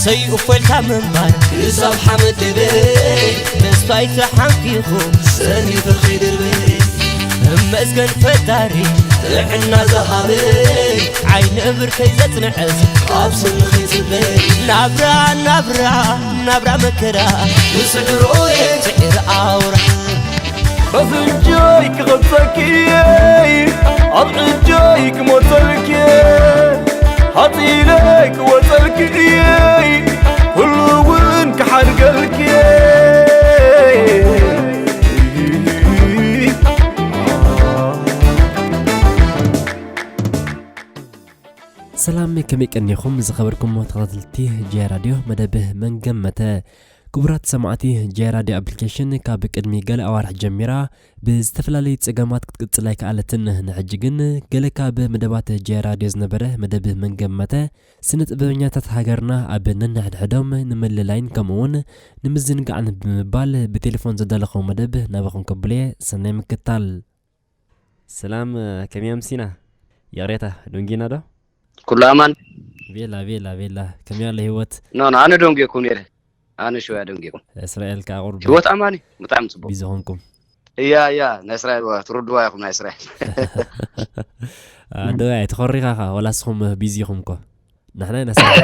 ሰይኡ ፈልካ ምንባር ክሳብ ሓመድ ድበይ። ተስፋይ ተሓንኪኹ ሰኒ ፍርኺ ድርበይ። እመስገን ፈጣሪ ጥዕና ዝሃበይ። ዓይነ ብርከይ ዘጽንዐስ ካብ ስምኺ ጽበይ። ናብራ ናብራ ናብራ መከራ ምስዕሮየ ስዕር ኣውራ። በፍንጀይ ክቐጸኪ እየይ፣ ኣብ ዕጀይ ክሞተልኪ እየ፣ ሃጺለይ ክወጸልኪ እየይ፣ ኩሉ እውን ክሓድገልኪ እየ። ሰላም፣ ከመይ ቀኒኹም ዝኸበርኩም ተኸታተልቲ ጀያ ራድዮ መደብ መን ገመተ? ክቡራት ሰማዕቲ ጀያ ራድዮ ኣፕሊኬሽን፣ ካብ ቅድሚ ገለ ኣዋርሕ ጀሚራ ብዝተፈላለዩ ጸገማት ክትቅጽል ኣይከኣለትን። ንሕጂ ግን ገለ ካብ መደባት ጀያ ራድዮ ዝነበረ መደብ መን ገመተ፣ ስነ ጥበበኛታት ሃገርና ኣብ ነንሕድሕዶም ንምልላይን ከምኡውን ንምዝንጋዕን ብምባል ብቴሌፎን ዘዳለኹዎ መደብ ናባኹም ከብሎ እየ። ሰናይ ምክታል። ሰላም፣ ከመይ ኣምሲና? ይቕሬታ፣ ደንጊና ዶ? ኩሉ ኣማን? ቤላ፣ ቤላ፣ ቤላ። ከመይ ኣሎ ህይወት? ኖ፣ ኖ፣ ኣነ ደንጊየኩም ነይረ። ኣነ ሽወያ ደንጊየኩም። እስራኤል ከኣ ቁርቢ። ህይወት ኣማን እዩ። ብጣዕሚ ጽቡቕ። ቢዚ ኾንኩም። እያ፣ እያ፣ ናይ እስራኤል ዋ፣ ትርድዋ ኢኹም ናይ እስራኤል። አ፣ ዶ ኣይ ተኾሪኻ ኸኣ፣ ወላ ንስኹም ቢዚ ኢኹም እኮ። ንሕና ኢና ስራሕ፣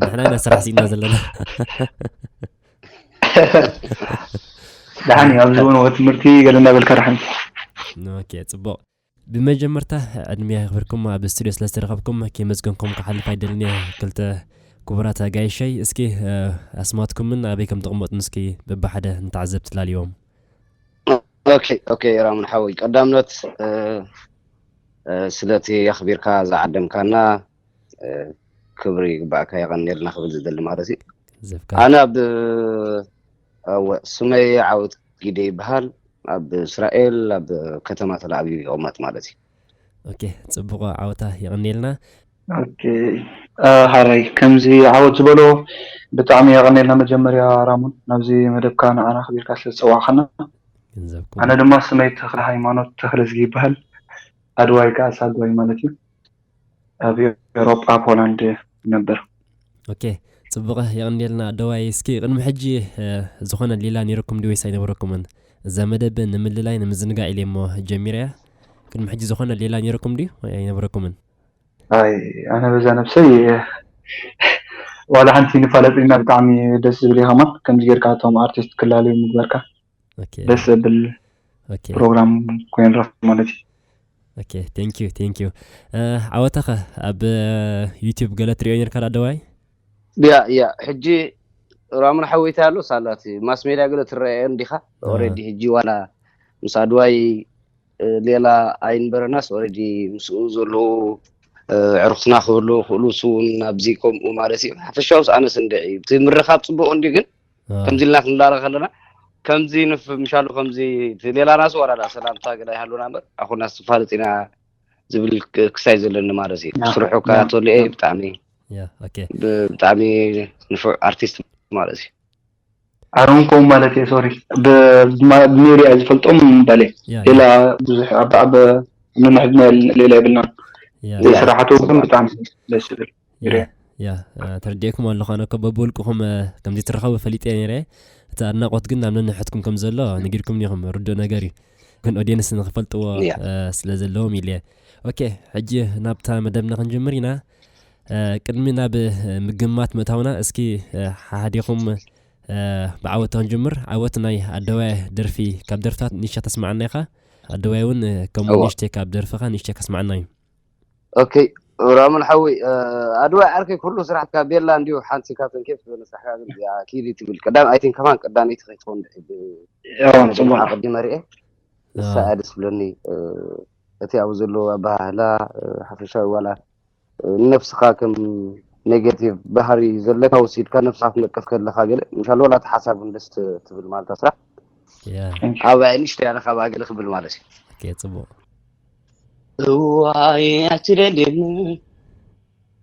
ንሕና ኢና ስራሕ ስኢና ዘለና። ደሓን እዩ፣ ኣብዚ እውን ወ-፣ ትምህርቲ ገለ እናበልካ ደሓን። ኦኬ፣ ጽቡቕ። ብመጀመርታ ዕድመ የኽብርኩም፣ ኣብ ስቱድዮ ስለ ዝተረኸብኩም ከየመስገንኩም ክሓልፍ ኣይደልን እየ። ክልተ ክቡራት ኣጋይሸይ፣ እስኪ፣ እ፣ ኣስማትኩምን ኣበይ ከም ትቕመጡን እስኪ በብሓደ ንተዓዘብቲ ላልዮም። ኦኬ፣ ኦኬ፣ ራሙን ሓወይ፣ ቀዳምነት፣ እ፣ እ፣ ስለቲ ኣኽቢርካ ዝዓደምካና፣ እ፣ ክብሪ ይግባእካ፣ የቐንየልና ክብል ዝደሊ ማለት እዩ። ዘፍካ። ኣነ ኣብ፣ እወ፣ ስመይ ዓወት ጊደ ይበሃል። ኣብ እስራኤል፣ ኣብ ከተማ ተል ኣቪቭ ይቕመጥ ማለት እዩ። ኦኬ፣ ጽቡቕ ዓወታ፣ የቐንየልና። ኦኬ፣ እ፣ ሃራይ፣ ከምዚ ዓወት ዝበሎ ብጣዕሚ የቐንየልና። መጀመርያ ራሙን፣ ናብዚ መደብካ ንዓና ኣኽቢርካ ስለ ዝጸዋዕካና። ገንዘብኩም። ኣነ ድማ ስመይ ተኽለ ሃይማኖት ተኽለዝጊ ይበሃል። ኣድዋይ ከኣ ሳጓይ ማለት እዩ። ኣብ ኤውሮጳ ፖላንድ ነበር። ኦኬ፣ ጽቡቕ፣ የቐንየልና ኣደዋይ። እስኪ ቅድሚ ሕጂ፣ እ፣ ዝኾነ ሌላ ነይርኩም ድዩ ወይስ ኣይነበረኩምን? እዛ መደብ ንምልላይ ንምዝንጋዕ ኢለ እሞ ጀሚረ እያ። ቅድሚ ሕጂ ዝኾነ ሌላ ነይርኩም ድዩ ወይ ኣይነበረኩምን? ኣይ፣ ኣነ በዛ ነብሰይ፣ እ፣ ዋላ ሓንቲ ንፋለጥ ኢና፣ ብጣዕሚ ደስ ዝብል እዩ ከማን። ከምዚ ጌርካ እቶም ኣርቲስት ክላለዩ ምግባርካ። ኦኬ። ደስ ዘብል ኦኬ። ፕሮግራም ኮይኑ ረኽብ ማለት እዩ። ኦኬ፣ thank you፣ thank you። እ፣ ዓወታኸ ኣብ ዩቲዩብ ገለ ትሪኦ ነርካ ዶ ኣደዋይ? ያ፣ ያ፣ ሕጂ ራሙን ሓወይታ ኣሎ ሳላት ማስ ሜድያ ገለ ትረአ እንዲኻ? አ። ኦሬዲ ሕጂ ዋላ ምስ ኣድዋይ፣ እ፣ ሌላ ኣይንበረናስ ኦሬዲ ምስኡ ዘለዉ፣ እ፣ ዕርኽትና ክህሉ ክእሉ እሱ እውን ኣብዚ ከምኡ ማለት እዩ። ሓፈሻውስ ኣነስ እንድዒ እቲ ምርኻብ ጽቡቕ እንዲ ግን አ። ከምዚ ኢልና ክንላለ ከለና ከምዚ ንፍ-፣ ምሻሉ ከምዚ እቲ ሌላ ናስ ዋላ ዳ ሰላምታ ገለ ይሃሉና እምበር ኣኹና ዝፋለጥ ኢና ዝብል ክ-፣ ክሳይ ዘለኒ ማለት እዩ። ያ፣ ስርሑ ያ፣ ከኣ ተልኦ ያ። ብጣዕሚ ያ፣ ኦኬ። ብ-፣ ብጣዕሚ ንፉዕ ኣርቲስት ማለት እዩ። ኣሮን ኮም ማለት እየ፣ ሶሪ። ብ-፣ ብማ-፣ ብሜድያ ዝፈልጦም በለ። ያ፣ ሌላ ያ። ብዙሕ ኣብ፣ ኣብ ነንሕድና ሌላ የብልናን። ያ። ያ። ስራሕቱ ግን ብጣዕሚ ደስ ዝብል። ያ፣ ይርአ። ያ፣ አ፣ ተረዲኤኩም ኣለኹ። ኣነ እኮ በብውልቅኹም፣ አ፣ ከምዚ ትረኸቡ ፈሊጠ ነይረ። እቲ ኣድናቖት ግን ናብ ነንሕድኩም ከም ዘሎ ነጊርኩም ኢኹም፣ ርዱእ ነገር እዩ። ግን ኦድየንስ ንኽፈልጥዎ፣ ያ። አ፣ ስለ ዘለዎም ኢለ። ኦኬ፣ ሕጂ ናብታ መደብና ክንጅምር ኢና። አ፣ ቅድሚ ናብ፣ አ፣ ምግማት ምእታውና፣ እስኪ፣ አ፣ ሓሓዲኹም፣ አ፣ ብዓወት ክንጅምር። ዓወት ናይ ኣደዋይ ደርፊ፣ ካብ ደርፍታት ንእሽተይ ተስምዓና ኢኻ። ኣደዋይ እውን፣ አ፣ ከምኡ እዎ። ንእሽተይ ካብ ደርፍኻ ንእሽተይ ከስምዓና እዩ። ኦኬ፣ ራሙን ሓወይ፣ እ፣ ኣድዋይ ዓርከይ፣ ኩሉ ስራሕካ ቤላ እንድዩ፣ ሓንቲ ካብተን ኬፍ ዝበለ ስራሕካ ግን እዚኣ ኪዲ ትብል ቀዳም፣ ኣይ ቲንክ ከማን ቀዳመይቲ ከይትኸውን ድሕሪ ብ-፣ ያው ጽቡቕ። ኣቐዲመ ርኤ። ንሳ ኣዎ። እያ ደስ ብለኒ። እ፣ እቲ ኣብኡ ዘሎ ኣበሃህላ፣ እ፣ ሓፈሻዊ ዋላ፣ እ፣ ንነብስኻ ከም ኔጌቲቭ ባህሪ ዘለካ ወሲድካ ነብስኻ ክትነቅፍ ከለኻ ገለ፣ ምሻል ዋላ እቲ ሓሳብ እውን ደስ ት-፣ ትብል ማለት ስራሕ። ያ። Thank you። ኣብ ንእሽተይ ኣነ ካብ ኣገለ ክብል ማለት እዩ። ኦኬ፣ ጽቡቕ። እዋይ ኣትደልየኒ፣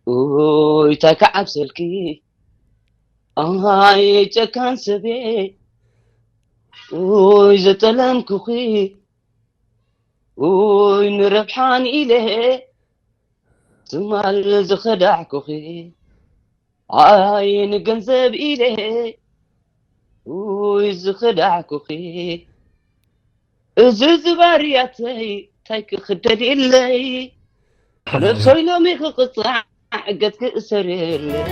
ኡይ እንታይ ክዓብሰልኪ፣ ኣይ ጨካን ሰበይ፣ ኡይ ዝጠለምኩኺ፣ ኡይ ንረብሓን ኢለ ትማል ዝኸዳዕኩኺ፣ ኣይ ንገንዘብ ኢለ ውይ ዝኸዳዕኩኺ፣ እዚ ዝባርያተይ እንታይ ክኽደልየለይ? ነብሰይ ሎሚ ክቕጻዕ ገት ክእሰር የለይ።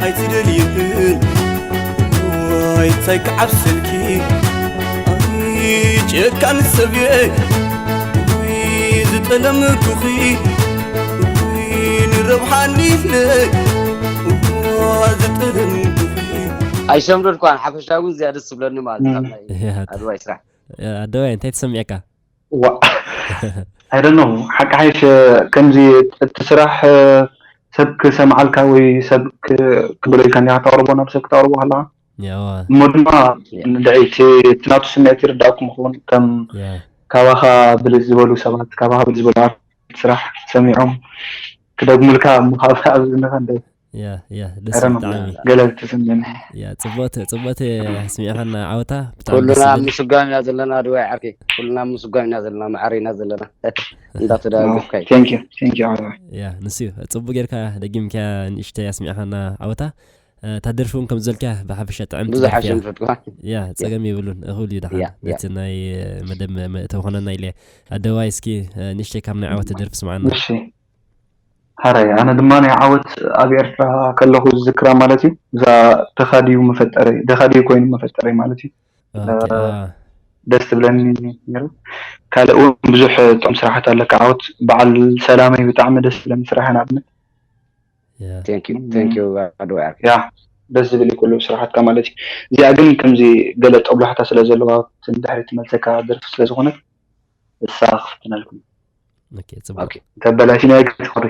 ኣይትደልይብን ወይ እንታይ ክዓብሰልኪ? ኣይ ጨካን ሰብ እየ ወይ ዝጠለምኩኺ? ወይ ንረብሓኒ ኢለ ዝጠለምኩኺ? ኣይሸምደድኳን፣ ሓፈሻ እውን ዝያዳ ደስ ዝብለኒ ማለት እዩ። እም። ካብ ናይ እያ። ኣድዋይ ስራሕ። ኣደዋይ እንታይ ተሰሚዕካ? ዋ I don't know፣ ሓቂ ሓይሽ ከምዚ እቲ ስራሕ ሰብ ክሰምዓልካ ወይ ሰብ ክ- ክብለልካ እንዲኻ ተቕርቦ፣ ናብ ሰብ ክተቕርቦ ከለኻ ያዋ እሞ ድማ ንድዒ እቲ እቲ ናቱ ስምዒት ይርዳእኩም ይኸውን። ከም ያ ካባኻ ብልጽ ዝበሉ ሰባት፣ ካባኻ ብልጽ ዝበሉ ኣርት ስራሕ ሰሚዖም ክደግሙልካ እሞ ካብ ኣብዚ ንኻ እንደ ያ ያ ደስ I don't know፣ ብጣዕሚ ገለ ትስምዕኒ። ያ ጽቡቕቲ ጽቡቕቲ ስሚዕኻና ዓወታ ብጣዕሚ ደስ ኩልና ዝብል ምስጓም ኢና ዘለና ድዋይ ዓርኪ፣ ኩልና ምስጓም ኢና ዘለና፣ ማዕረ ኢና ዘለና። እንዳተደጋገፍካ እዩ። Thank you፣ thank you ዓወታ። ያ ንሱ እዩ ጽቡቅ ጌርካ ደጊምካ ንእሽተይ ኣስሚዕኻና ዓወታ። እታ ደርፊ እውን ከም ዝበልካ ብሓፈሻ ጥዕምቲ ብዙሕ ደርፊ እያ። ኣሸንፈትኩ። ያ ጸገም የብሉን እኹል እዩ ደሓን ያ ያ ነቲ ናይ መደብ መእተዊ ኮነና ኢለ ኣደዋይ እስኪ ንእሽተይ ካብ ናይ ዓወት ደርፊ ስምዓና። እሺ። ሓራይ ኣነ ድማ ናይ ዓወት ኣብ ኤርትራ ከለኹ ዝዝክራ ማለት እዩ እዛ ድኻ ድዩ መፈጠረይ ድኻ ድዩ ኮይኑ መፈጠረይ ማለት እዩ። ኦኬ፣ እ፣ አ፣ ደስ ትብለኒ ነይሩ። ካልእ እውን ብዙሕ ጥዑም ስራሓት ኣለካ ዓወት። በዓል ሰላመይ ብጣዕሚ ደስ ትብለኒ ስራሕን ኣብነት ያ። Thank you፣ thank you ኣድዋ ዓርኪ። ያ ደስ ዝብል እዩ ኩሉ ስራሓትካ ማለት እዩ። እዚኣ ግን ከምዚ ገለ ጦብላሕታ ስለ ዘለዋ ንድሕሪት ትመልሰካ ደርፊ ስለ ዝኾነት እሳ ክፍትነልኩም። ኦኬ፣ ጽቡቅ። ኦኬ። ተበላሽና ይገጽ ቁሪ።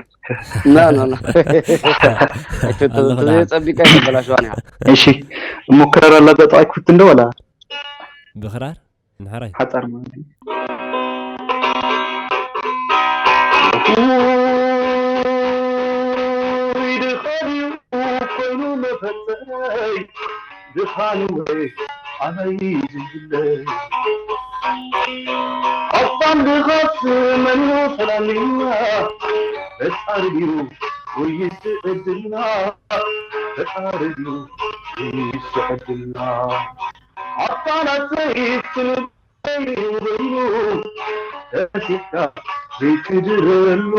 ኖ፣ ኖ፣ ኖ። ኣይተ-፣ ተ-፣ ኣለኹ ደኣ። ተዘይጸቢቀ ኣይተበላሽዋን እያ። እሺ። እሞ ክራር ኣላጋጣ ኣይክፍትን ዶ ወላ? ብኽራር? ንሓራይ? ሓጻር ማለት እዩ። ውይ፣ ድኻ ድዩ ኮይኑ መፈጠረይ? ድኻን ወይ ኣበይ ዝግለይ? ሃብታም ድኻስ መን ይወሰናልና? ፈጣሪ ድዩ ወይስ ዕድልና? ፈጣሪ ድዩ ወይስ ዕድልና? ኣታ ናተይ ስንበይ ኮይኑ ተመሲሕካ ዘይትድረበሉ፣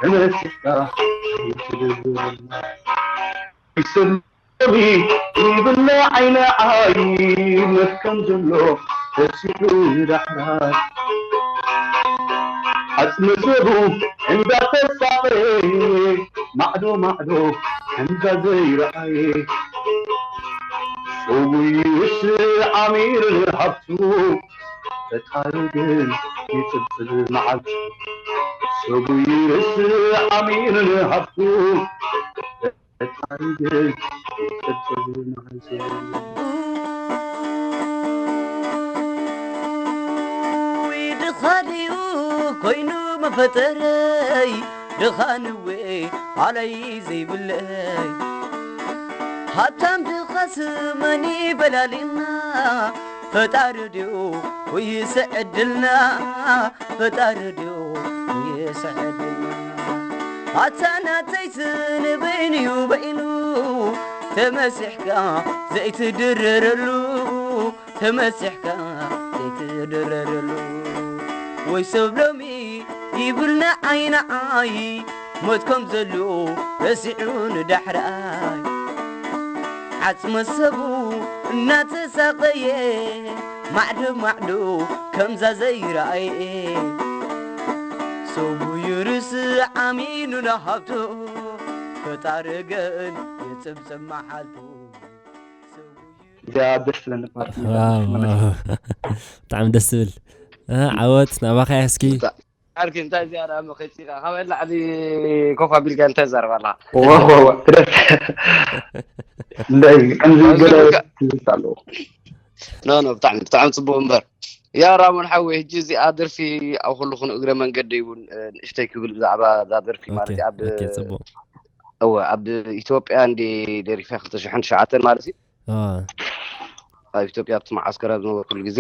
ተመሲሕካ ዘይትድረበሉ። ይሰብለኒ ይብለ ዓይነ ዓይ መትከም ዘሎ ተሲሑ ንዳሕራይ። ዓጽሚ ሰቡ እንዳተሳቐየ ማዕዶ ማዕዶ ከምዛ ዘይረኣየ። ሰቡ ይስዓሚር ሃብቱ ፈጣሪ ግን ይጽብጽብ መዓልቱ። ሰቡ ይስዓሚር ሃብቱ ፈጣሪ ግን ይጽብጽብ መዓልቱ። ድኻ ድዩ ኮይኑ መፈጠረይ? ድኻንወ ኣላይ ዘይብለይ። ሃብታም ድኻስ መን ይበላልና? ፈጣሪ ድዩ ወይስ ዕድልና? ፈጣሪ ድዩ ወይስ ዕድልና? ኣታ ናተይ ስንበይንዩ በይኑ ተመሲሕካ ዘይትድረረሉ፣ ተመሲሕካ ዘይትድረረሉ። ወይ ሰብ ሎሚ ይብልና ዓይኒ ዓይ ሞት ከም ዘሎ ረሲዑ ንዳሕራይ። ዓጽመ ሰቡ እናተሳቐየ ማዕዶ ማዕዶ ከምዛ ዘይረኣየ። ሰቡ ይርስዕ ኣሚኑ ንሃብቱ ፈጣሪ ግን ይጽብጽብ መዓልቱ። ሰቡ ይር- እዚኣ ደስ ትብለኒ ፓርቲ ዋው፣ ማለት እዩ። ዋው። ብጣዕሚ ደስ ትብል። እ፣ ዓወት ናባኻ እስኪ። ብጣ-፣ ዓርኪ እንታይ እዚኣ ደኣ መኸይጽካ? ካበይ ላዕሊ ኮፍ ኣቢልካ እንታይ ትዛረብ ኣለኻ? ዋ፣ ዋ፣ ዋ፣ ትደርፍ። እንታይ ከምዚ ካብ ገለ ዝብልካ ትዝታ ኣለዎ። ኖ፣ ኖ፣ ብጣዕሚ፣ ብጣዕሚ ጽቡቕ እምበር። ያ ራሞን ሓወይ፣ ሕጂ እዚኣ ደርፊ ኣብ ኩልኹም እግረ መንገደይ እውን፣ እ፣ ንእሽተይ ክብል ብዛዕባ እዛ ደርፊ ኦኬ፣ ማለት እዩ። ኣብ፣ ኦኬ፣ ጽቡቕ። እወ፣ ኣብ ኢትዮጵያ እንዲ ደሪፋ ክልተ ሽሕን ትሽዓተን ማለት እዩ። አ። ኣብ ኢትዮጵያ ኣብቲ መዓስከር ኣብ ዝነበርኩሉ ግዜ፣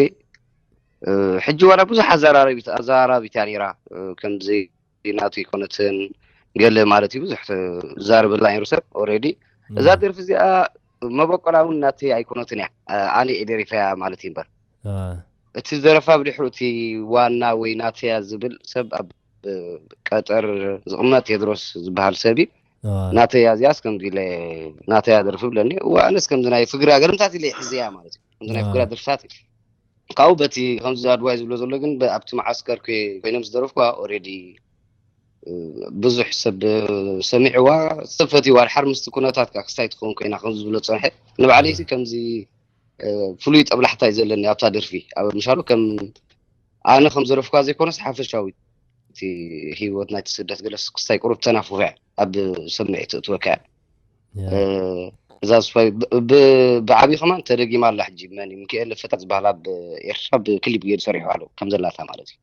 እ፣ ሕጂ ዋላ ብዙሕ ኣዘራረቢት-፣ ኣዘራራቢት እያ ነይራ። እ፣ ከምዚ ናቱ ኣይኮነትን፣ ገለ ማለት እዩ። ብዙሕ ዝዛረበላ ነይሩ ሰብ ኦልሬዲ። እዛ ደርፊ እዚኣ መበቆላ እውን ናተይ ኣይኮነትን እያ። ኣነ እየ ደሪፈያ ማለት እዩ እምበር፣ እቲ ደረፋ ብድሕሩ እቲ ዋና ወይ ናተያ ዝብል ሰብ ኣብ ቀጠር ዝቕመጥ ቴድሮስ ዝበሃል ሰብ እዩ። ናተያ እዚኣስ ከምዚ ኢለ ናተያ ደርፊ ብለኒ። እዋ፣ ኣነስ ከምዚ ናይ ፍግራ ገርምታት ኢለ ይሕዝያ ማለት እዩ። ከምዚ ናይ ፍግራ ደርፍታት እዩ። ካብኡ በቲ ከምዚ ኣድዋይ ዝብሎ ዘሎ ግን፣ በ-፣ ኣብቲ መዓስከር ኮ-፣ ኮይኖም ዝደረፍኳ ኦልሬዲ ብዙሕ ሰብ ሰሚዕዋ፣ ሰብ ፈትይዋ። ድሓር ምስቲ ኩነታት ከኣ ክስታይ ትኸውን ኮይና ከምዚ ዝብሎ ጸንሐ። ንባዕለይሲ ከምዚ ፍሉይ ጠብላሕታ እዩ ዘለኒ ኣብታ ደርፊ። ኣብ ምሻሉ ከም ኣነ ከም ዘረፍኳ ዘይኮነስ ሓፈሻዊ እቲ ህይወት ናይቲ ስደት ገለስ ክስታይ ቁሩብ ተናፉፈ ኣብ ሰምዒ ትእትወካ እያ። እዛ ስፋይ ብ-፣ ብ-፣ ብዓብዪ ከማን ተደጊማ ኣላ። ሕጂ መን እዩ? ሚካኤል ፈጣን ዝበሃል ኣብ ኤርትራ ብክሊፕ ገይሩ ሰሪሑ ኣሎ ከም ዘላታ ማለት እዩ።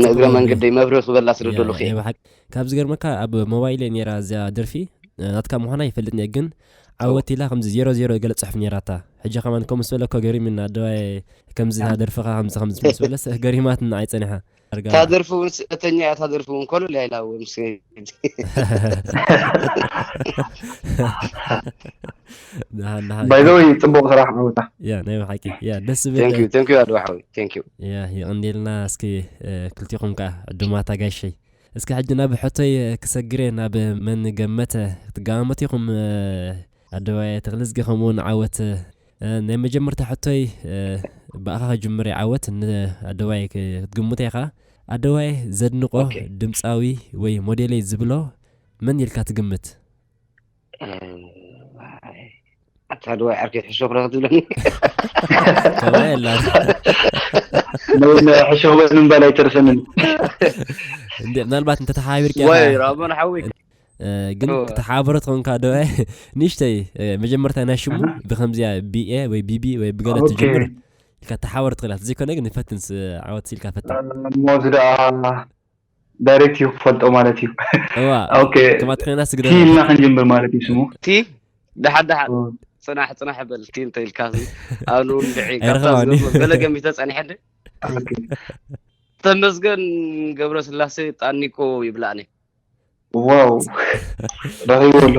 ንእግረ መንገደይ መብርህ ክበላ ስለ ደለኹ እየ። ካብ ዝገርመካ ኣብ ሞባይል ነራ እዚኣ ደርፊ ናትካ ምዃና ይፈልጥ እየ፣ ግን ዓወት ኢላ ከምዚ ዜሮ ዜሮ ገለ ጽሑፍ ነራታ። ሕጂ ከማን ከምኡ ስበለ እኮ ገሪምና ኣደዋይ፣ ከምዚ ደርፍኻ ከምዚ ከምዚ ምስ በለስ ገሪማትና ኣይጸኒሓ። እታ ደርፊ እውን ስእተኛ እያ። እታ ደርፊ እውን ኮለል እያ ኢላ እውን ምስ ደሃን ደሃን ባይዘወይ ጽቡቅ ስራሕ ዓወታ። ያ ናይ ብሓቂ ያ ደስ ዝብል። Thank you, thank you ኣድዋ ሓወይ። Thank you። ያ የቐንዴልና። እስኪ ክልቲኹም ከዓ ዕዱማት ኣጋይሸይ፣ እስኪ ሕጂ ናብ ሕቶይ ክሰግር እየ። ናብ መን ገመተ ክትገማመቱ ኢኹም? ኣደባይ ተኽልዝጊ ከምኡ እውን ዓወት። ናይ መጀመርታ ሕቶይ ብኣኻ ክጅምር እየ። ዓወት፣ ንኣደባይ ክትግምቶ ኢኻ። ኣደባይ ዘድንቆ ድምፃዊ ወይ ሞዴለይ ዝብሎ መን ኢልካ ትግምት? ኣታ ድዋይ ዓርከይ ሕሾኽ ዶ ክትብለኒ? ከምኡ የላን። ሕሾኽ በል ምባል ኣይተርፈንን። እንዴ፣ ምናልባት እንተተሓባቢርካ ወይ ኢኻ። ራሞን ሓወይ። እ፣ ግን ኦ። ክትሓባበሮ ትኾንካ ድዋይ ንእሽተይ፣ እ፣ መጀመርታ ናይ ሽሙ ኣሃ። ብከምዚያ ቢኤ ወይ ቢቢ ወይ ብገለ ኦኬ። ትጅምር ኢልካ ተሓባበሮ ትኽእል ኢኻ። ዘይኮነ ግን ንፈትንስ ዓወት ኢልካ ፈትን። ሞዝ ደኣ ዳይሬክት እዩ ክፈልጦ ማለት እዩ። እዋ፣ ኦኬ። ከማት ኮይና ስግደ ቲ ኢልና ክንጅምር ማለት እዩ ስሙ። ቲ ደሓን ደሓን ኦ። ጽናሕ ጽናሕ በል ቲ እንተ ኢልካ ሲ። ኣኑ እንድዒ ካብታ ኣይረኸባኒ። ዝገርሞ ገለ ገሚተ ጸኒሐ እንደ ኦኬ። ተመስገን ገብረስላሴ ጣኒቆ ይብላኒ። ዋው ረኺቡ ኣሎ።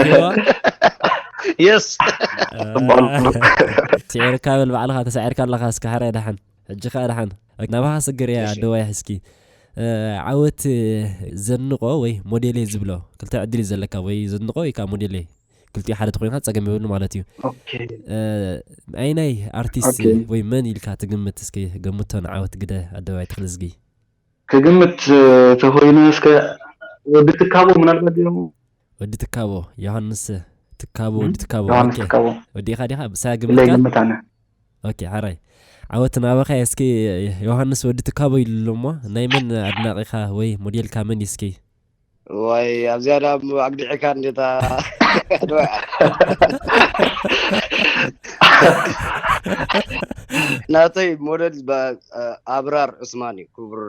እዋ፣ የስ ጽቡቅ ኣሎ። ስዒርካ በል ባዕልኻ ተሳዒርካ ኣለኻ። እስከ ሓራይ ደሓን ሕጂ ከኣ ደሓን ናባኻ ስግር እያ። እሺ። ኣደዋይ ሕስኪ እ፣ ዓወት ዘንቆ ወይ ሞዴሌ ዝብሎ ክልተ ዕድል እዩ ዘለካ፣ ወይ ዘንቆ ወይ ከዓ ሞዴሌ። ክልቲኡ ሓደ ተኮይንካ ጸገም የብሉ ማለት እዩ። ኦኬ። እ፣ ኣይናይ ኣርቲስት ኦኬ። ወይ መን ኢልካ ትግምት? እስኪ ገምቶ ንዓወት ግደ ኣደባይ ተኽልዝጊ። ክግምት እ፣ ተኮይነ እስከ ወዲ ትካቦ ምናልባት እዮም። ወዲ ትካቦ ዮሃንስ ትካቦ፣ ወዲ ትካቦ። ዮሃንስ ኦኬ። ትካቦ ወዲኻ ዲኻ ብሳያ ኢለ ግምትካ? ይግምት ኣነ። ኦኬ ሓራይ ዓወት ናባኻ። እስኪ ዮሃንስ ወዲ ትካቦ ኢሉ ኣሎ እሞ ናይ መን ኣድናቂኻ ወይ ሞዴልካ መን እዩ እስኪ? ወይ ኣብዚኣ ዳ ኣግዲዕካ እንዴታ ናተይ ሞዴል ባ- ኣብራር ዑስማን እዩ። ክቡር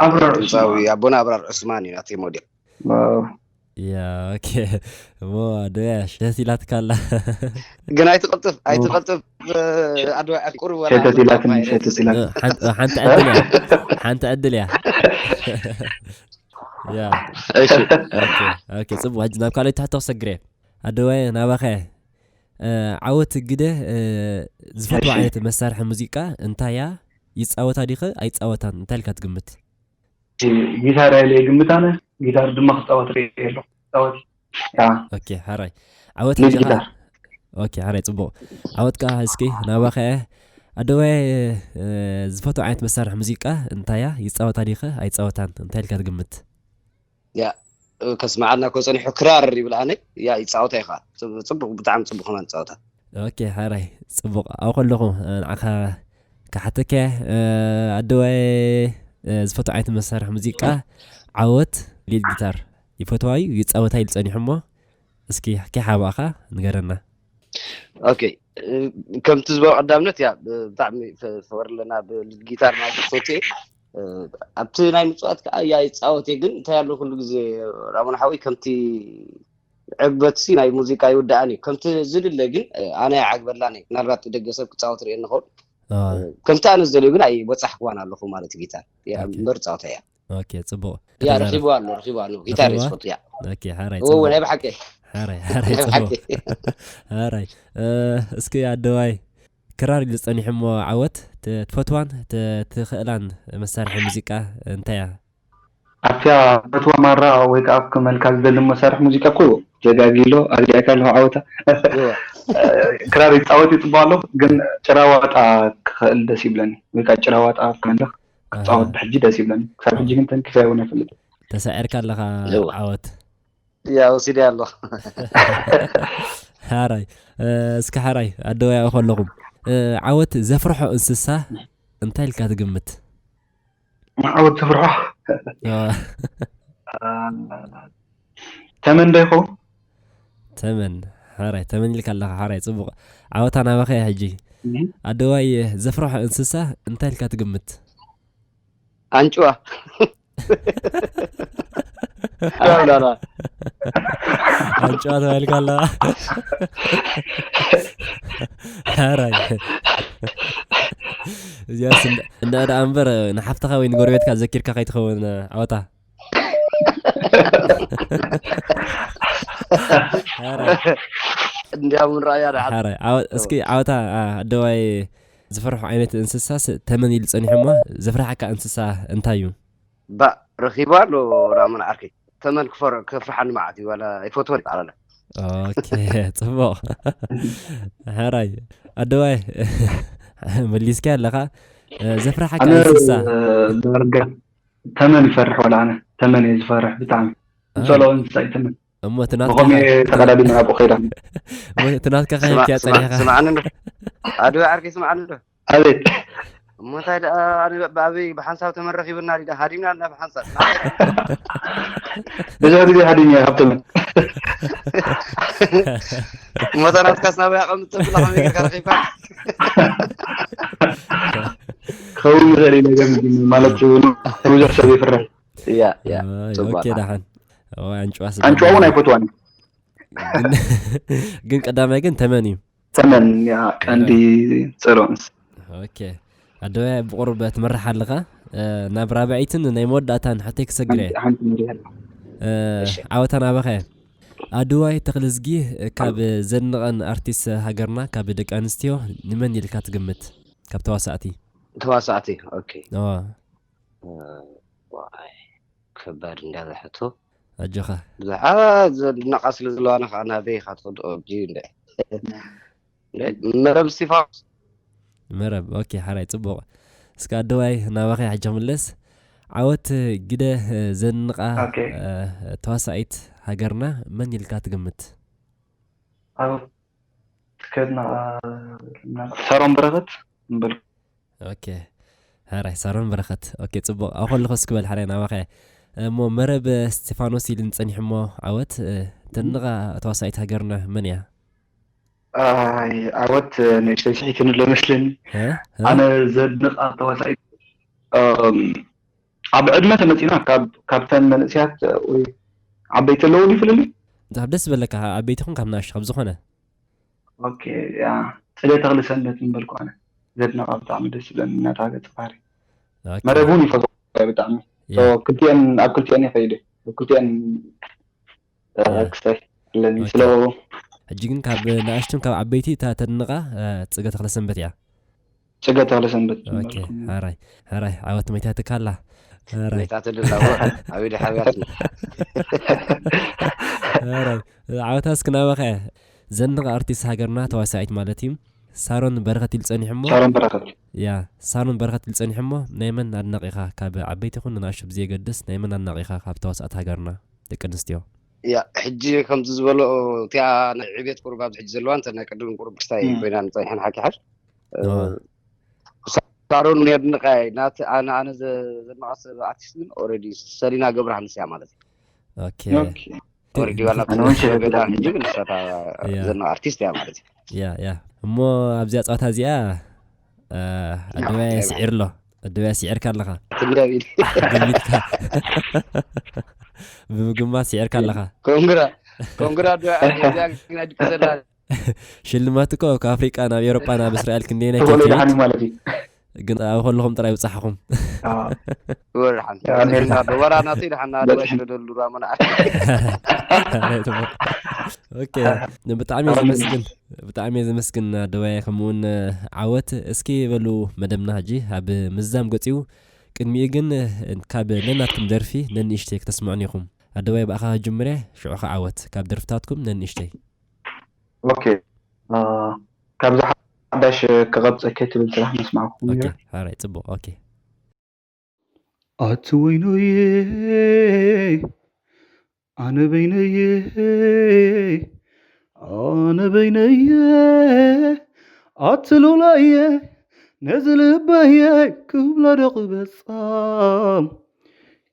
ኣብራር ድምፃዊ ዑስማን። ኣቦና ኣብራር ዑስማን እዩ ናተይ ሞዴል። ዋው። ያ ኦኬ። እሞ ኣደያ ሸተት ኢላትካ ኣላ። ግን ኣይትቐልጥፍ ኣይትቐልጥፍ። ኣድዋ ቁሩብ ወላ ሸተት ኢላትኒ ሸተት ኢላት። ሓንቲ ሓንቲ ዕድል እያ። ሓንቲ ዕድል እያ። ያ እሺ ኦኬ ኦኬ። ጽቡቅ ሕጂ ናብ ካልኦይ ትሕቶ ክሰግር እየ። ኣደዋይ ናባኸ እ፣ ዓወት ግደ እ፣ ዝፈትዋ እሺ። ዓይነት መሳርሒ ሙዚቃ እንታይ እያ? ይጻወታ ዲኸ ኣይጻወታን? እንታይ ኢልካ ትግምት? ጊታር ኢለ ይግምት ኣነ። ጊታር ድማ ክፃወት ርእየ ኣለኹ። ክፃወት ያ ኦኬ ሓራይ ዓወት ሊድ ሕጂ ኸዓ ጊታር ኦኬ ሓራይ ጽቡቕ። ዓወት ከኣ እስኪ ናባኸ እየ። ኣደዋይ እ፣ ዝፈትዋ ዓይነት መሳርሒ ሙዚቃ እንታይ እያ? ይጻወታ ዲኸ ኣይጻወታን? እንታይ ኢልካ ትግምት? ያ ከስመዓልና እኮ ጸኒሑ ክራር ይብል ኣነ። ያ ይጻወታ ኢኻ። ጽቡቕ ብጣዕሚ ጽቡቕ ከማን ጻወታ። ኦኬ ሓራይ ጽቡቕ። ኣብኡ ከለኹ ንዓኻ ክሓተካ እየ። ኣደዋይ ዝፈትዎ ዓይነት መሳርሒ ሙዚቃ ዓወት ሊድ ጊታር ይፈትዋ እዩ ይጻወታ ኢሉ ጸኒሑ እሞ እስኪ ከይሓባእኻ ንገረና። ኦኬ ከምቲ ዝበሎ ቀዳምነት ያ ብጣዕሚ ፈወር ኣለና ብሊድ ጊታር ማለት ፈትየ ኣብቲ ናይ ምፅዋት ከዓ ያ ይፃወት እየ ግን እንታይ ኣሎ ኩሉ ግዜ ራሞን ሓወይ ከምቲ ዕግበትሲ ናይ ሙዚቃ ይውዳእን እዩ ከምቲ ዝድለ ግን ኣነ ኣይዓግበላን እየ ምናልባት ደገ ሰብ ክፃወት ርእየ ንኸውን ከምቲ ኣነ ዝደልዮ ግን ኣይበፃሕክዋን ኣለኹ ማለት ጊታር እምበር ፃወታ እያ ኦኬ ፅቡቅ ያ፣ ረኺብዋ ኣሎ፣ ረኺብዋ ኣሎ። ጊታር እዩ ዝፈቱ፣ ያ። ኦኬ፣ ሓራይ፣ እዎ፣ እዎ፣ ጽቡቕ። ናይ ብሓቂ። ሓራይ፣ ሓራይ፣ ናይ ጽቡቕ። ብሓቂ። ሓራይ። እ፣ እስኪ ኣደዋይ፣ ክራር ኢሉ ጸኒሑ እሞ ዓወት፣ ት-፣ ትፈትዋን ት-፣ ትኽእላን መሳርሒ ሙዚቃ እንታይ እያ? ኣብታ ፈትዋ ማራ ወይ ከዓ ክመልካ ዝደሊ መሳርሒ ሙዚቃ እኮ ጀጋጊሎ ኣግዲዕካ ኣለኹ ዓወታ። እወ። ክራር ይፃወት ይፅቡቅ ኣለኹ፣ ግን ጭራዋጣ ክኽእል ደስ ይብለኒ፣ ወይ ከዓ ጭራዋጣ ክመልኽ ክፃወት ኣሃ። ብሕጂ ደስ ይብለኒ። ክሳብ ሕጂ ግን ተንኪፈ እውን ኣይፈልጥን። ተሳዒርካ ኣለኻ እወ። ዓወት። ያ፣ ወሲደ ኣሎ። ሓራይ፣ እ፣ እስኪ ሓራይ ኣደዋይ ኣብኡ ከለኹም፣ እ፣ ዓወት ዘፍርሖ እንስሳ እንታይ ኢልካ ትግምት? ዓወት ዘፍርሖ? እ። ተመን ዶ ይኸውን? ተመን። ሓራይ፣ ተመን ኢልካ ኣለኻ። ሓራይ፣ ጽቡቕ። ዓወታ ናባኻ እያ ሕጂ። እህ። ኣደዋይ፣ ዘፍርሖ እንስሳ እንታይ ኢልካ ትግምት? ኣንጭዋ። ላ፣ ላ፣ ላ። ኣንጭዋ ተባሂልካ ኣለኻ። ሓራይ። እዚኣስ እንዳ-፣ እንዳ ደኣ እምበር ንሓፍትኻ ወይ ንጎረቤትካ ዘኪርካ ከይትኸውን ዓወታ። ሓራይ። እንዲያ እውን ረኣያ ደሓን። ሓራይ። ዓወ-፣ እስኪ ዓወታ፣ ኣ፣ ኣደዋይ ዝፈርሖ ዓይነት እንስሳስ ተመን ኢሉ ጸኒሑ እሞ፣ ዘፍርሓካ እንስሳ እንታይ እዩ? ባእ፣ ረኺቡ ኣሎ ራሞን ዓርከይ። ተመን ክፈር-፣ ከፍርሓኒ መዓት እዩ፣ ዋላ ኣይፈትዎን ይበሃል ኣሎ። ኦኬ፣ ጽቡቕ። ሕራይ፣ ኣደዋይ፣ መሊስካ ኣለኻ። እ፣ ዘፍርሓካ ኣነ፣ እንስሳ? እ፣ ዳርጋ ተመን ይፈርሕ፣ ዋላ ኣነ ተመን እየ ዝፈርሕ ብጣዕሚ። እ። ዝጸልኦ እንስሳ እዩ ተመን። እሞ እቲ ናትካ ብኸምኡ እየ ተቐዳዲመ ናብኡ ከይደ። እሞ እቲ ናትካ ስማ-፣ ከይድካ ስማ-፣ ጸኒሕካ? ስማዕኒ እንዶ። ኣደዋይ ዓርከይ ስማዕኒ እንዶ። ኣቤት። እሞ እንታይ ደኣ፣ ኣነ ብ-፣ ብኣበይ ብሓንሳብ ተመን ረኺብና ድዩ ደኣ ሃዲምና ኣለና ብሓንሳብ። ብዙሕ ግዜ ሃዲም እየ ካብ ተመን። እሞ እታ ናትካስ ናበይ ኣቐምጥ ተብላ ከመይ ጌርካ ረኺብካ? ክኸውን ይኽእል እዩ ነገር ግን ማለት ብዙሕ ሰብ ይፍርሕ። እያ፣ እያ። ኣይ፣ ጽቡቕ። ኦኬ፣ ደሓን። እዋ፣ ኣንጭዋ ስለ ኣንጭዋ እውን ኣይፈትዋን። ግን፣ ግን ቀዳማይ ግን ተመን እዩ። ተመን እያ ቀንዲ ጸልኦ እንስሳ። ኦኬ። ኣደባይ ብቑሩብ ትመርሕ ኣለኻ። እ፣ ናብ ራብዐይትን ናይ መወዳእታን ሕቶይ ክሰግር እየ። ሓንቲ፣ ሓንቲ መሪሕ ኣላ። እ፣ እሺ። ዓወታ ናባኻ እየ። ኣደዋይ ተኽለዝጊ፣ ካብ ዘድንቐን ኣርቲስት ሃገርና፣ ካብ ደቂ ኣንስትዮ ንመን ኢልካ ትግምት? ካብ ተዋሳእቲ? ተዋሳእቲ፣ ኦኬ። እዋ። እ፣ ዋይ፣ ከባድ እንዳ ዝሕቶ። ኣጆኻ። ብዙሓት ዘድንቓ ስለ ዘለዋ፣ ኣነ ኸዓ ናበይ ኢኻ ትኸዶ? ሕጂ እንደ-፣ እንደ-፣ መረብ እስቲፋኖስ። መረብ፣ ኦኬ፣ ሓራይ፣ ጽቡቕ። እስከ ኣደዋይ ናባኻ ሕጂ ክምለስ። ዓወት ግደ፣ እ፣ ዘድንቓ፣ ኦኬ። እ፣ ተዋሳኢት ሃገርና መን ኢልካ ትግምት? ዓወት ከድና፣ እ፣ ሳሮን በረኸት እምበል። ኦኬ። ሓራይ፣ ሳሮን በረኸት። ኦኬ፣ ጽቡቕ። ኣብ ከለኹ እስኪ በል ሓራይ ናባኸ። እሞ መረብ እስቲፋኖስ ኢሉኒ ጸኒሑ እሞ ዓወት፣ እ፣ ተድንቓ ተዋሳኢት ሃገርና መን እያ? ኣይ፣ ዓወት ንእሽተይ ስሒትኒ ኣሎ መስለኒ። እ? እ? ኣነ ዘድንቓ ተዋሳኢት፣ እም፣ ኣብ ዕድመ ተመጺና ካብ፣ ካብተን መንእሰያት ወይ ዓበይቲ ኣለዉ ድዩ ፍልልይ? ካብ ደስ ዝበለካ፣ ካብ ዓበይቲ ይኹን ካብ ንኣሽቱ፣ ካብ ዝኾነ። ኦኬ፣ ያ፣ ጽገ ተኽለ ሰንበት ምበልኩ ኣነ። ዘድንቓ ብጣዕሚ ደስ ይብለኒ፣ እናታ ገጸ ባህሪ። ኦኬ። መረብ እውን ይፈትዎ ብጣዕሚ። ያ። ሶ፣ ክልቲኤን፣ ኣብ ክልቲኤን ይኸይድ። ኣብ ክልቲኤን፣ እ፣ ያ። ክሳይ ኣለኒ። ኦኬ። ስለ ሕጂ ግን ካብ ንኣሽቱን ካብ ዓበይቲ እታ ተድንቓ፣ እ፣ ጽገ ተኽለ ሰንበት እያ። ጽገ ተኽለ ሰንበት ኦኬ። ምበልኩ። ሓራይ፣ ሓራይ፣ ዓወት መይታትካ ኣላ። ሓራይ። መይታትልና እወ፣ ኣብ ኢደ ሓቢራትና። ሓራይ፣ ዓወታ እስኪ ናባኻ እያ። ዘንቕ ኣርቲስት ሃገርና ተዋሳኢት ማለት እዩ። ሳሮን በረኸት ኢሉ ጸኒሑ እሞ፣ ሳሮን በረኸት። ያ፣ ሳሮን በረኸት ኢሉ ጸኒሑ እሞ፣ ናይ መን ኣድናቒ ኢኻ? ካብ ዓበይቲ ይኹን ንኣሽቱ ብዘየገድስ፣ ናይ መን ኣድናቒ ኢኻ ካብ ተዋሳእቲ ሃገርና ደቂ ኣንስትዮ? ያ፣ ሕጂ ከምዚ ዝበሎ፣ እቲኣ ናይ ዕብየት ቁሩብ ኣብዚ ሕጂ ዘለዋ፣ እንተ ናይ ቅድም ቁሩብ ክስታይ እም። ኮይና ንጸኒሐን ሓኪሓር። እ፣ ኣዋ። ሳሮን የድንቓ እየ። ናት-፣ ኣነ፣ ኣነ ዘ-፣ ዘድንቓ ሰብ ኣርቲስት ግን ኦልሬዲ ሰሊና ገብረሃንስ እያ ማለት እዩ። ኦኬ። ኦኬ። ኦልሬዲ ዋላ ኣነ እውን ተዘክሮ ሰሊና ገዳ ሕጂ ግን ንሳ እታ ያ። ዘድንቓ ኣርቲስት እያ ማለት እዩ። ያ፣ ያ። እሞ ኣብዚኣ ጸዋታ እዚኣ፣ እ፣ ኣደባይ ያ። ስዒር ኣሎ። ኣደባይ ስዒርካ ኣለኻ። ትንዳብ ኢል። ግሚትካ። ብምግማት ስዒርካ ኣለኻ። ኮንግራ፣ ኮንግራ ኣደባይ፣ ኣደባይ ግን ኣድቅሰላ። ሽልማት እኮ ካብ ኣፍሪቃ ናብ ኤውሮጳ ናብ እስራኤል ክንደየናይ ትኽእሎ ከይትብል? ደሓን እዩ ማለት እዩ። ግን ኣብ ከለኹም ጥራይ ይብጻሕኹም። ወራሓን ወራናቱ ኢልሓና ደዋይ ስለደሉ ራሞና። ኦኬ፣ ብጣዕሚ እየ ዘመስግን። ብጣዕሚ እየ ዘመስግን ኣደዋይ ከምኡውን ዓወት። እስኪ በሉ፣ መደብና ሕጂ ኣብ ምዛም ገጺኡ። ቅድሚኡ ግን ካብ ነናትኩም ደርፊ ነንእሽተይ ክተስምዑን ኢኹም። ኣደዋይ ብኣኻ ክጅምር እየ፣ ሽዑ ከዓወት ካብ ደርፍታትኩም ነንእሽተይ። ኦኬ፣ ካብዛ ሓዳሽ ክቐብፀ ከትብል ስራሕ መስማዕኩም። ሓራይ፣ ፅቡቕ። ኦኬ። ኣቲ ወይነየ፣ ኣነ በይነየ፣ ኣነ በይነየ፣ ኣቲ ሉላየ፣ ነዚ ልበየ ክብላ ዶ ክበጻ?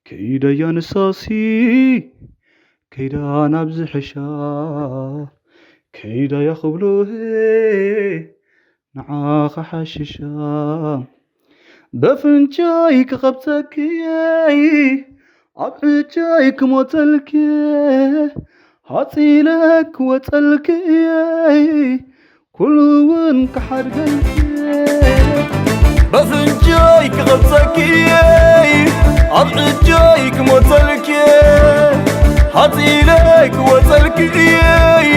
ከይዳያ ንሳሲ፣ ከይዳ ናብ ዝሕሻ፣ ከይዳያ ክብሎ፣ ንዓኻ ሓሽሻ። በፍንጫይ ክቐብጸክየይ፣ ኣብ ዕጫይ ክሞተልክየ፣ ሃጺለ ክወጸልክየይ፣ ኩሉ እውን ክሓድገልክየ። በፍንጫይ ክቐብጸክየይ፣ ኣብ ዕጫይ ክሞተልክየ፣ ሃጺለ ክወጸልክየይ፣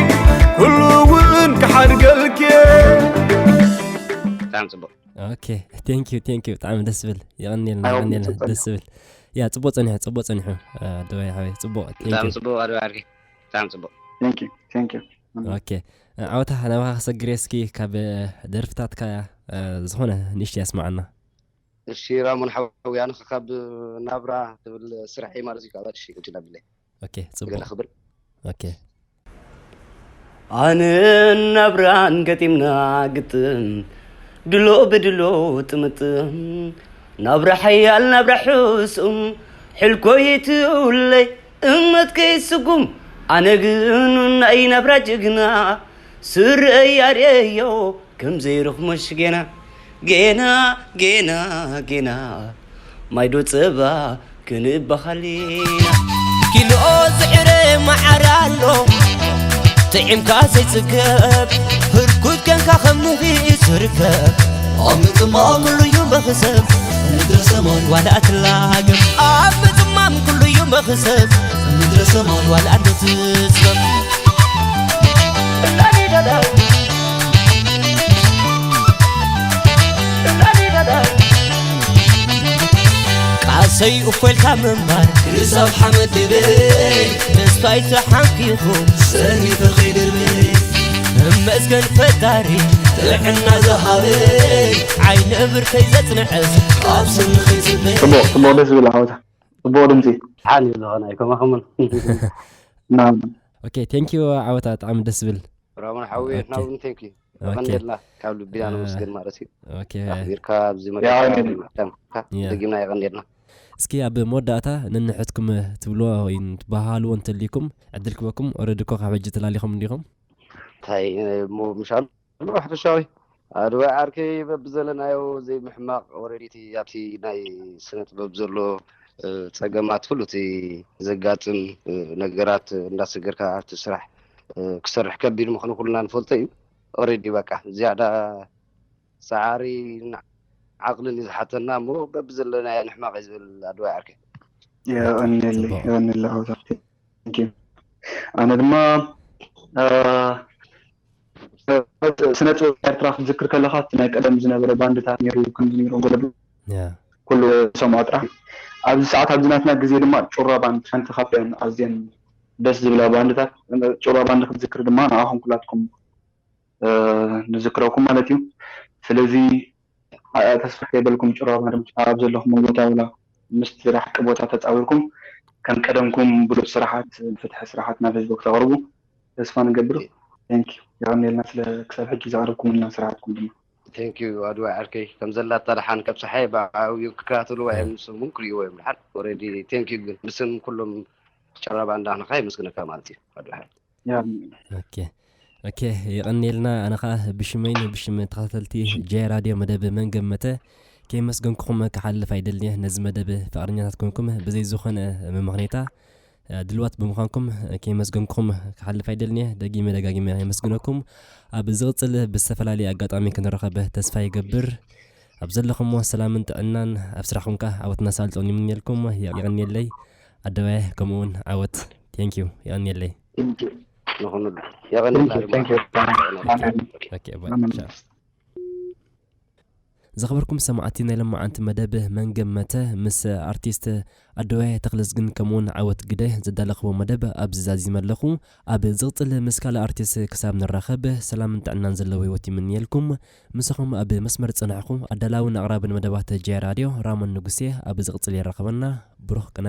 ኩሉ እውን ክሓድገልክየ። ብጣዕሚ ፅቡቅ። ኦኬ፣ ቴንክ ዩ፣ ቴንክ ዩ። ብጣዕሚ ደስ ዝብል። የቐንየልና፣ ኣዎ፣ የቐንየልና። ጽቡቅ። ደስ ዝብል። ያ፣ ጽቡቅ ጸኒሑ፣ ጽቡቅ ጸኒሑ። አ፣ ደዋይ ሓወይ፣ ጽቡቅ። ቴንክ ብጣዕሚ ዩ። ፅቡቅ ኣድዋ ዓርኪ፣ ብጣዕሚ ፅቡቅ። Thank you, thank you። ኦኬ፣ አ፣ ዓወታ ናባኻ ክሰግር እየ። እስኪ ካብ ደርፍታትካ አ፣ ዝኾነ ንእሽተይ ኣስማዓና። እሺ ራሞን ሓዊ፣ ኣነ ካብ ናብራ ትብል ስራሕ እየ ማለት እዩ። ካብ ኣዲሽ ቅጅ ናብለ ኦኬ፣ ጽቡቅ። ገለ ክብል ኦኬ። ኣነን ናብራን ገጢምና ግጥም፣ ድሎ ብድሎ ጥምጥም። ናብራ ሓያል ናብራ ሕሱም፣ ሕልኮ ይትውለይ እመት ከይስጉም። ኣነ ግን ናይ ናብራ ጅግና፣ ስረይ ኣርእዮ ከም ዘይረኽሞሽ ጌና። ጌና ጌና ጌና፣ ማይዶ ጸባ ክንበኻሊና። ኪልኦ ዝዕረ መዓር ኣሎ፣ ጥዒምካ ዘይጽገብ፣ ህርኩት ከንካ ከም ንኺ ዝርከብ። ኣብ ምጥማም ኩሉ እዩ መኽሰብ፣ ምድረ ሰማይ ዋላ ኣትላገብ። ኣብ ምጥማም ኩሉ እዩ መኽሰብ፣ ምድረ ሰማይ ዋላ ኣንዶ ትጽበብ። ቃሰይ እኮ ኢልካ ምንባር፣ ክሳብ ሓመድ ድበይ። ተስፋይ ተሓንኪኹ፣ ሰኒተ ከይድርበይ። እመስገን ፈጣሪ፣ ጥዕና ዝሃበይ። ዓይነ ብርከይ ዘጽንዐስ፣ ካብ ስኒ ከይጽበይ። ጽቡቅ፣ ጽቡቅ፣ ደስ ዝብል ዓወታ፣ ጽቡቅ ድምፂ። ሓን እዩ ዝኾነ ኣይኮማኹምን። ናም ኦኬ፣ ቴንክ ዩ ዓወታ፣ ብጣዕሚ ደስ ዝብል። ራሞን ሓዊ ኦኬ። ናውን ቴንክ ዩ። ኦኬ። የቐንደልና፣ ካብ ልብና አ፣ ነመስግን ማለት እዩ። ኦኬ። ኣኽቢርካ ኣብዚ ያ፣ መድረኽ ኣሜን። ምሕታምካ ያ። ደጊምና የቐንደልና። እስኪ ኣብ መወዳእታ ነንሕድኩም ትብልዎ ወይ ትበሃልዎ እንተልይኩም ዕድል ክበኩም። ኦረዲ እኮ ካብ ሕጂ ተላሊኹም እንዲኹም። እንታይ እሞ ምሻሉ ሓፈሻዊ ኣድዋይ ዓርከይ በብዘለናዮ ዘይምሕማቕ ወረዲቲ ኣብቲ ናይ ስነ ጥበብ ዘሎ እ፣ ጸገማት ኩሉ እቲ ዘጋጥም እ፣ ነገራት እንዳሰገርካ ኣብቲ ስራሕ እ፣ ክሰርሕ ከቢድ ምዃኑ ኩልና ንፈልጦ እዩ። ኦረዲ በቃ ዝያዳ ሰዓሪ ዓቕልን እዩ ዝሓተና እሞ በብዘለናዮ ንሕማቕ እዩ ዝብል ኣድዋይ ዓርከይ። የቐንየለይ፣ ጽቡቅ። የቐንየለይ ዓወታ። Thank you። ኣነ ድማ እ፣ ስነ ጥበብ ኤርትራ ክትዝክር ከለኻ እቲ ናይ ቀደም ዝነበረ ባንድታት ነይሩ፣ ከምዚ ነይሩ ገለ ያ። ኩሉ ሰምዖ ጥራሕ። ኣብዚ ሰዓት ኣብዚ ናትና ግዜ ድማ ጩራ ባንድ ሓንቲ ካብተን ኣዝየን ደስ ዝብላ ባንድታት፣ ጩራ ባንድ ክትዝክር ድማ ንኣኹም ኩላትኩም እ፣ ንዝክረኩም ማለት እዩ። ስለዚ ኣ፣ ተስፋ ከይበልኩም ጭራ ባርም ኣብ ዘለኹም ቦታ ውላ ምስቲ ራሕቂ ቦታ ተጻዊርኩም ከም ቀደምኩም ብሉጽ ስራሓት ፍትሒ ስራሓት ናብ ህዝቢ ክተቕርቡ ተስፋ ንገብር። Thank you። የቐንየልና ስለ ክሳብ ሕጂ ዘቕረብኩምልና ስራሓትኩም ድማ። Thank you ኣድዋይ ዓርከይ፣ ከም ዘላታ ደሓን ካብ ፀሓይ ብዓብዩ ክከታተልዋ እዮም፣ ንሶም እውን ክርእይዎ እዮም ደሓን። Already thank you ግን ብስም ኩሎም ጨራ ባንዳ ንኻ የመስግነካ ማለት እዩ ኣድዋይ ዓርከይ። ያ ኦኬ ኦኬ፣ የቐንየልና። ኣነ ኸዓ ብሽመይን ብሽም ተኸታተልቲ ጃይ ራድዮ መደብ መን ገመተ ከየመስገንኩኹም ክሓልፍ ኣይደልንየ። ነዚ መደብ ፍቕረኛታት ኮንኩም ብዘይ ዝኾነ መመኽኔታ ድልዋት ብምዃንኩም ከየመስገንኩኹም ክሓልፍ ኣይደልንየ። ደጊመ ደጋጊመ የመስግነኩም። ኣብ ዝቕጽል ብዝተፈላለየ ኣጋጣሚ ክንራኸብ ተስፋ ይገብር። ኣብ ዘለኹምዎ ሰላምን ጥዕናን ኣብ ስራሕኩም ከኣ ዓወት እናሳልጦን ይምንየልኩም። የቐንየለይ ኣደባየ፣ ከምኡ እውን ዓወት። Thank you። የቐንየለይ። ንኹንሉ የቐንየልና ድማ። Okay, bye. ቻው። ዝኸበርኩም ሰማዕቲ ናይ ለማዓንቲ መደብ መን ገመተ ምስ ኣርቲስት ኣደባየ ተኽለዝግን ከምኡውን ዓወት ግደ ዘዳለኽዎ መደብ ኣብዚ ዛዚመ ኣለኹ። ኣብ ዝቕጽል ምስ ካልእ ኣርቲስት ክሳብ ንራኸብ ሰላምን ጥዕናን ዘለዎ ህይወት ይምንየልኩም። ምሳኹም ኣብ መስመር ጸናሕኹ ኣዳላውን ኣቕራብን መደባት ጀያ ራድዮ ራሞን ንጉሴ ኣብ ዝቕጽል የራኸበና። ብሩኽ ቅነ።